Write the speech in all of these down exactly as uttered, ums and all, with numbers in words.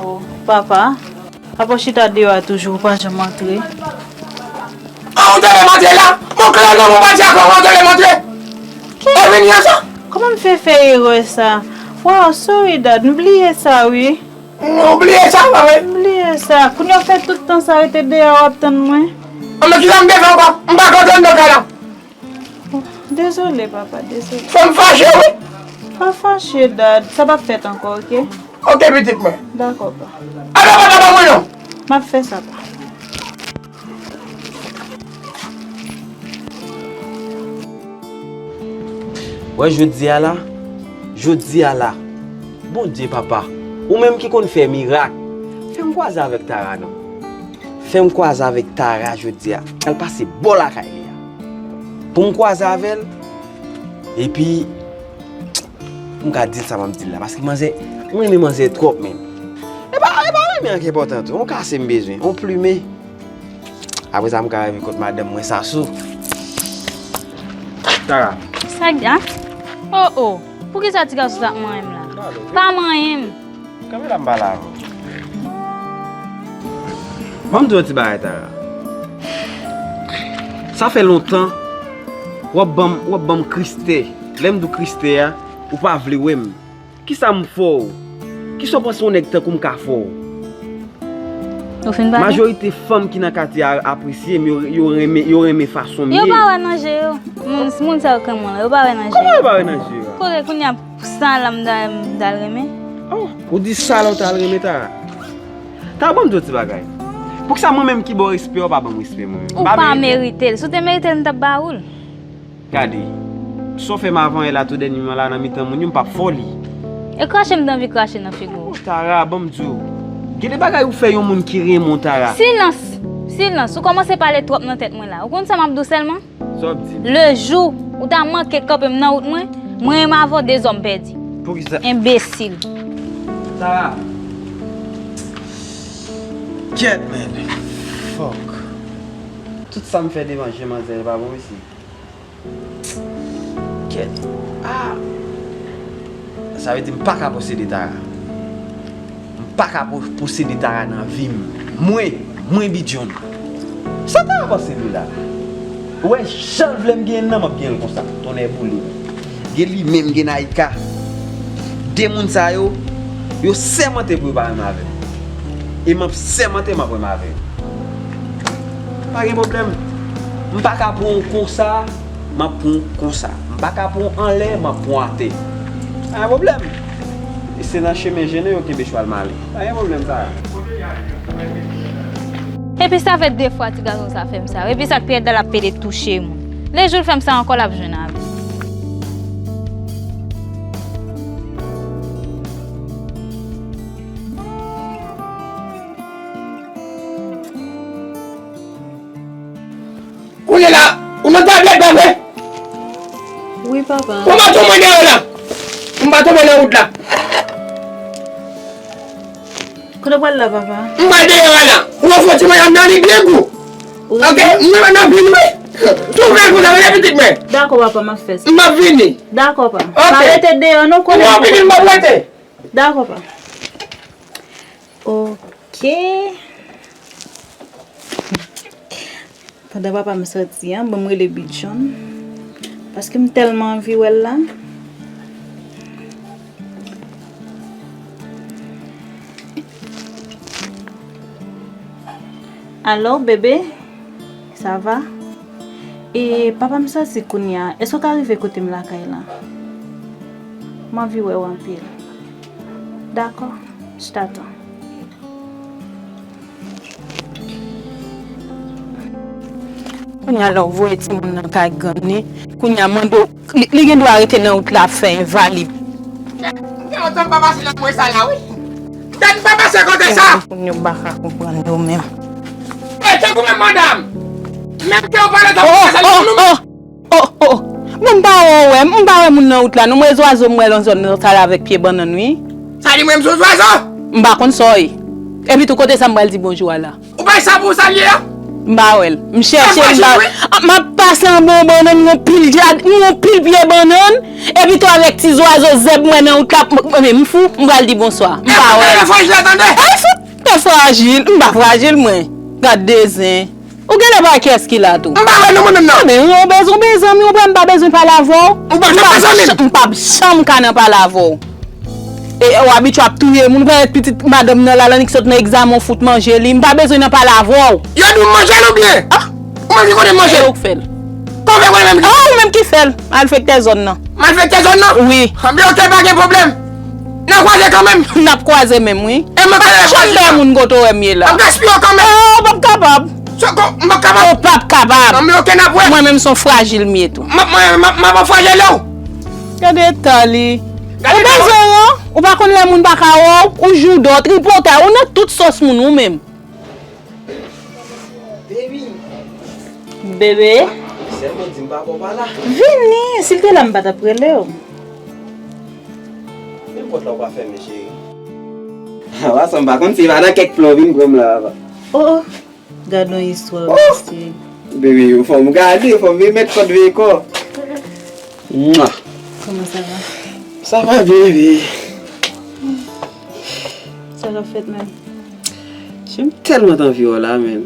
Oh, papa, papa w chita deyò a toujou, ou pa janm antre. An, ou te lè m antre la? Mon klè non, mon pa di akò, ou te lè m antre? Ki? E vini an sa? Kòman m fè fè erè sa? Wow, sorry dad, m bliye sa wi. M bliye sa, pa vre? M bliye sa. Kounye a w fè tout tan sa rete deyò a w ap tann mwen. An, men kisa m te fè ankò? M pa kontan nan kay la. Dezole, papa, dezole. Fò m fache, wi. Pa fache, dad. Sa p ap fèt ankò, oke? Oke, pitit mwen. Dakò, pa. Ala, pa, pa, pa, mwen, non. M ap fè sa, pa. Wè, jodi a la, jodi a la, Bondye, papa, ou menm ki konn fè mirak, fè m kwaze avèk Tara, non. Fè m kwaze avèk Tara jodi a. Al pase bò lakay li a. Pou m kwaze avè l, epi m ka di l sa m ap di l la. Paske manzè, mwen renmen manzè twòp menm. E pa, e pa renmen an ki enpòtan tou. On kase m bezwen, on plimen. Apre sa, m ka reve kot madanm mwen Sasou. Tara. Sa k gen? Oh, oh. Poukisa ti gason sa ap manyen m la? Pa manyen m. Kanpe la m pale avè w. Ban m di w yon ti bagay, Tara. Sa fè lontan w ap ban m, w ap ban m kristè. Lè m di w kristè a, ou pa vle wè m. Kisa m fè w? Kisa w panse yon nèg tankou m ka fè w? Ou fin pale? Majorite fanm ki nan katye a apresye m, yo, yo renmen, yo renmen fason m ye. Yo pa wè nan je yo. Moun, moun sa yo k renmen w la, yo pa wè nan je yo. Kòman yo pa wè nan je yo a? Kote kounye a, sa la m ta, m ta al renmen? Oh, ou di sa la w ta al renmen, Tara? Tara, ban m di w ti bagay. Poukisa mwen menm ki ba w respè a, w pa ban m respè mwen menm? Ou pa merite l. Si w te merite l, m t ap ba ou l. Gade, sa w fè m avan yè la tou dènyèman la nan mitan moun yo, m p ap fè w li. E krache m t anvi krache nan figi w. Oh, Tara, ban m di w. Gen de bagay ou fè yon moun ki renmen w, Tara. Silans! Silans! Ou kòmanse pale twòp nan tèt mwen la. Ou konn sa m ap di w sèlman? Sa w ap di m? Lejou ou ta manke kanpe m nan wout mwen, mwen menm avè w dezòm pèdi. Poukisa? Enbesil. Tara. Kèt, man. Fuck. Tout sa m fè devan je manzè pa bon, mesye. Kèt. Ah! Sa vle di m pa ka posede Tara. M pa ka po-, posede Tara nan vi m. Mwen, mwen Bidjonn. Sa Tara panse li la? Ou wè jan l vle m genyen l nan, m ap genyen l konsa. Tonnè boule. Gen li menm, gen Naïka. De moun sa yo, yo sèmante pou yo pa renmen avè m. E m ap sèmante m ap renmen avè yo. Pa gen pwoblèm. M pa ka pran w konsa, m ap pran w konsa. M pa ka pran w anlè, m ap pran w atè. Pa gen pwoblèm. E se nan chemen jennen yo kenbe chwal male. Pa gen pwoblèm sa. Epi sa fè de fwa ti gason sa fè m sa. Epi sa k pi rèd la, l ap pede touche moun. Lejou l fè m sa ankò, l ap jwenn avè m. Kounye la, ou nan tablèt la vre? Wi, papa. Ou pa tonbe dèyè la. Ou pa tonbe nan wout la. Kote w pral la, papa? M pral dèyè a la. Ou wè fò ti mwen nan li byen gou. Ok, m nan vin wi. Si w fè l konsa, rele pitit mwen. Dakò, papa, m ap fè sa. M ap vini. Dakò, papa. Ok. Pa rete deyò, non, konnen. Ou ap vini, m ap rete. Dakò, papa. Ok. Pandan papa m soti an, ban m rele Bidjonn. Paske m tèlman anvi wè l la. Alo, bebe? Sa va? E papa m soti kounye a. Èske w ka rive kote m lakay la? M anvi wè w anpil. Dakò, je t'attends. Kounye a la, ou voye timoun nan kay grann li. Kounye a, mande w, li, li gen dwa rete nan wout la ap fè envalid. M gen lontan m pa pase nan kwen sa la, wi. Dat m pa pase kote sa. Moun yo pa ka konprann yo menm. E, tankou menm madanm. Menm ke w pale tankou sa, li oh, oh. Oh, oh. Bon, m pa wè w, m pa wè moun nan wout la. Non, m wè zwazo, m wè l nan zòn nan sa la avèk pye bannann, wi. Sa li, mwen, m se zwazo? M pa konn sa w ye. Epi tou, kote sa m pral di bonjou a la? Ou pa sa pou sa l ye a? M pa wè l. M chèche l, m pa wè l. Ah, m ap pase anba yon bannann, yon pil, yon pil pye bannann. Epi tou avèk ti zwazo zèb mwen nan wout la, m, m, m fou, m pral di bonswa. M pa wè. Frajil, tande. Ay, fout, te frajil, m pa frajil, mwen. Gad de zen. Ou genlè pa wè kiyès ki la tou. M pa wè non mwen menm non. Men ou bezwen, ou bezwen, ou bezwen, m pa bezwen pale avè w. Ou pa bezwen zanmi. M p ap janm ka nan pale avè w. E, e, w abitye ap touye moun, ou pa wè pitit madanm nan la, l annik sot nan egzamen, w fout manje li, m pa bezwen nan pale avè w. Yo di w manje l oubyen? Ah! Ou menm ki konnen manje l? E ou k fè l. Kòman w fè konnen menm ki? Ah, ou menm ki fè l. Malfektè zòn nan. Malfektè zòn nan? Wi. Anben, oke, pa gen pwoblèm. N a kwaze kanmenm. N ap kwaze menm, wi. E mwen pa janm wè moun kote w wè m ye la. M gaspiye w kanmenm. Ah, ou p ap kapab. Soko, m p ap kapab. Ou p ap kapab. Anben, oke, n ap wè. Mwen menm se yon frajil m ye tou. M, mwen, m, m ap anfwaje lè w. Gade eta li. Ou bezwen an? Ou pa konn lè moun pa ka wè w? Ou joudò, tripotay, ou nan tout sòs moun ou menm. Baby. Bebe. Sèlman di m pa bò pa la. Vini, si l te la m pa t ap rele w. Men pòt la ou pa fèmen, cheri. Papa, sa m pa konn si pa nan kèk plan w vin pran m la, papa. Oh, oh. Gad yon istwa, mesye. Bebe, fò m gade, fò m remèt kòd veye kò. Mwa. Kòman sa va? Sa va byen, bebe. Sa k ap fèt menm? Chen, m tèlman t anvi wè w la, menm.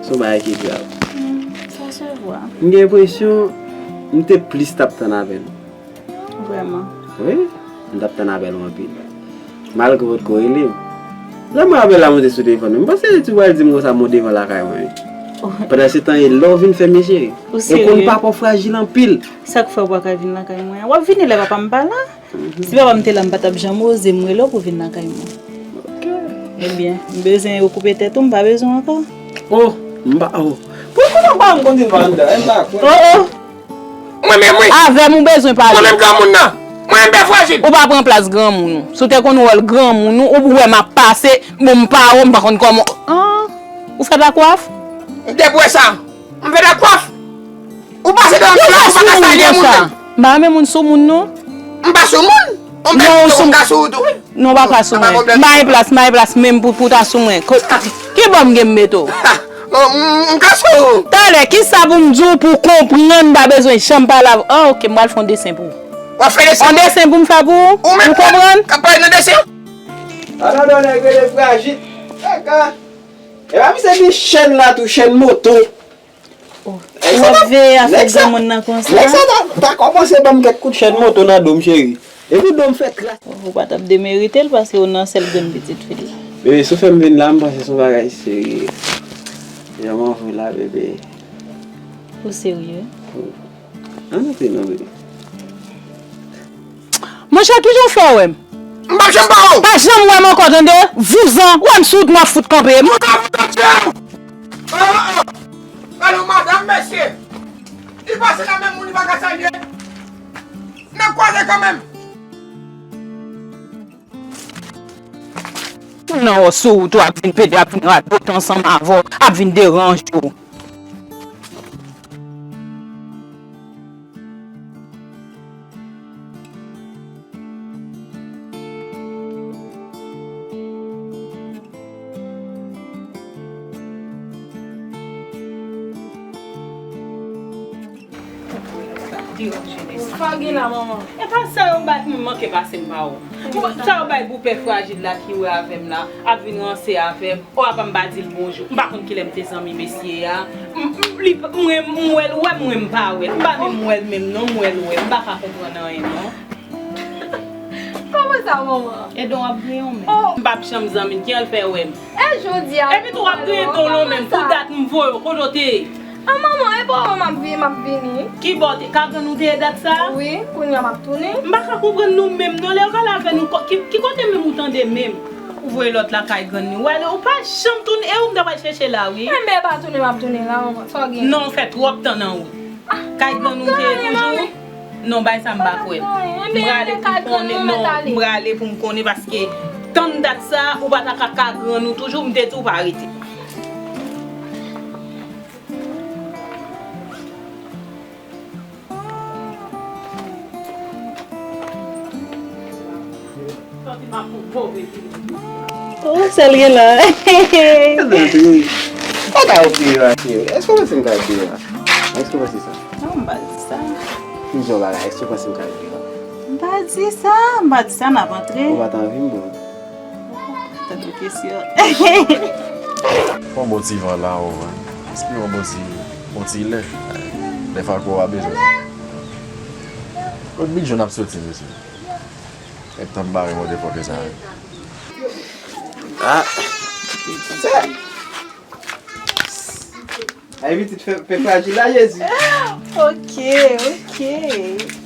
Se yon bagay ki grav. Hmm, sa se vre. M gen enpresyon m te plis t ap tann apèl ou. Vrèman. Wi, m t ap tann apèl ou anpil. Malgre ou potko rele m. Lè m wè apèl la monte sou telefòn mwen, m panse ti pral di m konsa m devan lakay mwen, wi. Pandan se tan e lè w vin fè m, cheri. Ou serye? E konn papa w frajil anpil. Sa k fè w pa ka vin lakay mwen an? W ap vini lè papa m pa la. Si papa m te la, m pa t ap janm oze m rele w pou w vin lakay mwen. Ok. Ebyen, m bezwen rekoupe tèt ou, m pa bezwen w ankò. Oh, m pa, oh. Poukisa w pa m konn di m pa anndan? M pa kwè. Oh, oh. Mwen menm, wi. Avè m ou bezwen pale. Mwen menm granmoun nan. Mwen menm bèf frajil. Ou pa pran plas granmoun ou. Si w te konn wòl granmoun ou, ou wè m ap pase, bon, m pa wè w, m pa konn kòman. Ah, ou fè lakwaf? M te pou wè sa. M fè lakwaf. Ou pase devan m la, ou pa ka salye moun menm. M pa renmen moun sou moun, non. M pa sou moun. Ou menm tou, m ka sou ou tou, wi. Non, ou pa ka sou mwen. M pa gen plas, m pa gen plas menm pou, pou w ta sou mwen. Ko-, ki bò m gen m mete w? M, m, m ka sou ou. Talè, kisa pou m di w pou w konprann, m pa bezwen janm pale avè w. Ah, ok, m pral fè yon desen pou ou. W ap fè desen? Yon desen pou m fè pou ou? Ou menm, ou konprann? K ap pale nan desen? Ann, ann, ann, nèg rele frajil. Kaka. E pa misye gen chèn la tou, chèn moto. Oh. Ou ap veye afè granmoun nan konsa? Nèg sa ta, ta kòmanse ban m kèk kout chèn moto nan do m, cheri. Epi do m fè kras. Ou pa t ap demerite l paske ou nan sèl grenn pitit fi l. Bebe, si w fè m vin la, m panse se yon bagay serye. Jan m anvi w la, bebe. Ou serye? Wi. Ann antre non, bebe. Monchè, kijan w fè wè m? M p ap janm ba w. Pa janm wè m ankò, tande? Vouzan, wè m sou wout, m ap fout kanpe. Vouzan, vouzan, tchè! Oh, oh, oh. Gade yon madanm, mesye. Li pase la, menm moun li pa ka salye. N ap kwaze kanmenm. Moun nan wè w sou wout ou ap vin pede, ap vin radote ansanm avè w, ap vin deranje w. Sa gen la, manman? E pa sa yo bay, m manke pase m pa wè w. Bon, sa yo bay boupè frajil la ki wè avè m la, ap vin ranse avè m. O, apa m pa di l bonjou. M pa konn kilè m te zanmi mesye a. M, m, li, m, m wè l, wè m, wè m pa wè l. M pa menm wè l menm non, m wè l wè. M pa ka konprann anyen non. Kòman sa, manman? Edon ap griyen w menm. Oh. M p ap janm zanmi l, ki al fè wè m. E jodi a. Epi tou w ap griyen ton non menm, pou dat m voye w, kote w te ye? A manman, e bò w m ap vi-, m ap vini. Ki bò w te, ka grann ou te ye dat sa? Wi, kounye a m ap tounen. M pa ka konprann nou menm non, lè w pale avè nou, ki, ki kote menm ou tande menm? Ou voye lòt la kay grann li. Ou ale, ou pa janm tounen, e ou m ta pral chèche la, wi. Enben, e pa tounen m ap tounen la, manman. Sa w gen? Non, ou fè twòp tan nan wout. Kay grann ou te ye toujou? Non, bay sa m pa kwè l. M prale pou m konnen, non, m prale pou m konnen, paske tann dat sa, ou pa ta ka ka grann ou toujou, m te di w pa rete. Oh, sèl gen la. Sa ta okipe yo a, cheri? Èske w panse m ka okipe yo a? Èske w panse sa? Non, m pa di sa. M di yon bagay, èske w panse m ka rive la? M pa di sa, m pa di sa, n ap antre. Ou pa t anvi m, bro? Tankou kesyon. Yon bon ti van la, ou wè. Respire yon bon ti, bon ti lè. Dèfwa kò w a bezwen sa. Kot Big John ap soti, mesye? Gentan bare motherfucker sa. Ah. Ay, pitit, fè, fè frajil la, Jezi. Ok, ok.